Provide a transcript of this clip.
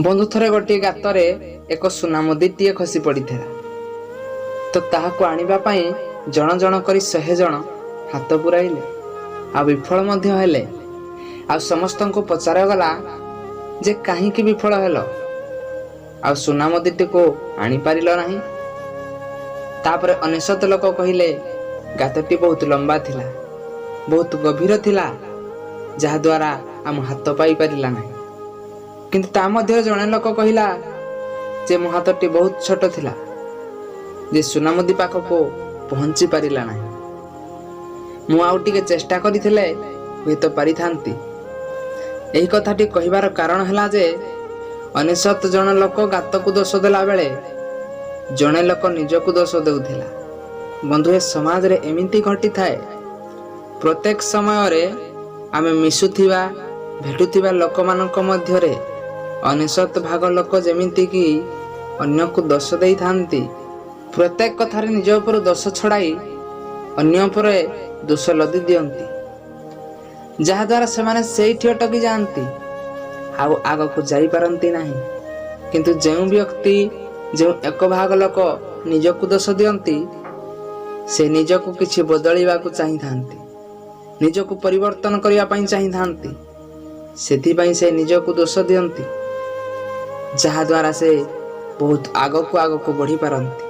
ବନ୍ଧୁ, ଥରେ ଗୋଟିଏ ଗାତରେ ଏକ ସୁନା ମୁଦିଟିଏ ଖସି ପଡ଼ିଥିଲା ତ ତାହାକୁ ଆଣିବା ପାଇଁ ଜଣ ଜଣ କରି 100 ଜଣ ହାତ ପୁରାଇଲେ ଆଉ ବିଫଳ ମଧ୍ୟ ହେଲେ। ଆଉ ସମସ୍ତଙ୍କୁ ପଚରାଗଲା ଯେ କାହିଁକି ବିଫଳ ହେଲ ଆଉ ସୁନା ମୁଦିଟିକୁ ଆଣିପାରିଲ ନାହିଁ? ତାପରେ 99 ଲୋକ କହିଲେ, ଗାତଟି ବହୁତ ଲମ୍ବା ଥିଲା, ବହୁତ ଗଭୀର ଥିଲା, ଯାହାଦ୍ୱାରା ଆମ ହାତ ପାଇପାରିଲା ନାହିଁ। କିନ୍ତୁ ତା ମଧ୍ୟରେ ଜଣେ ଲୋକ କହିଲା ଯେ ମୋ ହାତଟି ବହୁତ ଛୋଟ ଥିଲା ଯେ ସୁନାମୁଦି ପାଖକୁ ପହଞ୍ଚି ପାରିଲା ନାହିଁ। ମୁଁ ଆଉ ଟିକେ ଚେଷ୍ଟା କରିଥିଲେ ହୁଏତ ପାରିଥାନ୍ତି। ଏହି କଥାଟି କହିବାର କାରଣ ହେଲା ଯେ 99 ଜଣ ଲୋକ ଗାତକୁ ଦୋଷ ଦେଲା ବେଳେ ଜଣେ ଲୋକ ନିଜକୁ ଦୋଷ ଦେଉଥିଲା। ବନ୍ଧୁ, ଏ ସମାଜରେ ଏମିତି ଘଟିଥାଏ। ପ୍ରତ୍ୟେକ ସମୟରେ ଆମେ ମିଶୁଥିବା, ଭେଟୁଥିବା ଲୋକମାନଙ୍କ ମଧ୍ୟରେ 99 ଭାଗ ଲୋକ ଯେମିତିକି ଅନ୍ୟକୁ ଦୋଷ ଦେଇଥାନ୍ତି, ପ୍ରତ୍ୟେକ କଥାରେ ନିଜ ଉପରୁ ଦୋଷ ଛଡ଼ାଇ ଅନ୍ୟ ଉପରେ ଦୋଷ ଲଦି ଦିଅନ୍ତି, ଯାହାଦ୍ୱାରା ସେମାନେ ସେଇଠି ଅଟକି ଯାଆନ୍ତି ଆଉ ଆଗକୁ ଯାଇପାରନ୍ତି ନାହିଁ। କିନ୍ତୁ ଯେଉଁ ବ୍ୟକ୍ତି, ଯେଉଁ ଏକ ଭାଗ ଲୋକ ନିଜକୁ ଦୋଷ ଦିଅନ୍ତି, ସେ ନିଜକୁ କିଛି ବଦଳିବାକୁ ଚାହିଁଥାନ୍ତି, ନିଜକୁ ପରିବର୍ତ୍ତନ କରିବା ପାଇଁ ଚାହିଁଥାନ୍ତି। ସେଥିପାଇଁ ସେ ନିଜକୁ ଦୋଷ ଦିଅନ୍ତି, ଯାହାଦ୍ୱାରା ସେ ବହୁତ ଆଗକୁ ଆଗକୁ ବଢ଼ିପାରନ୍ତି।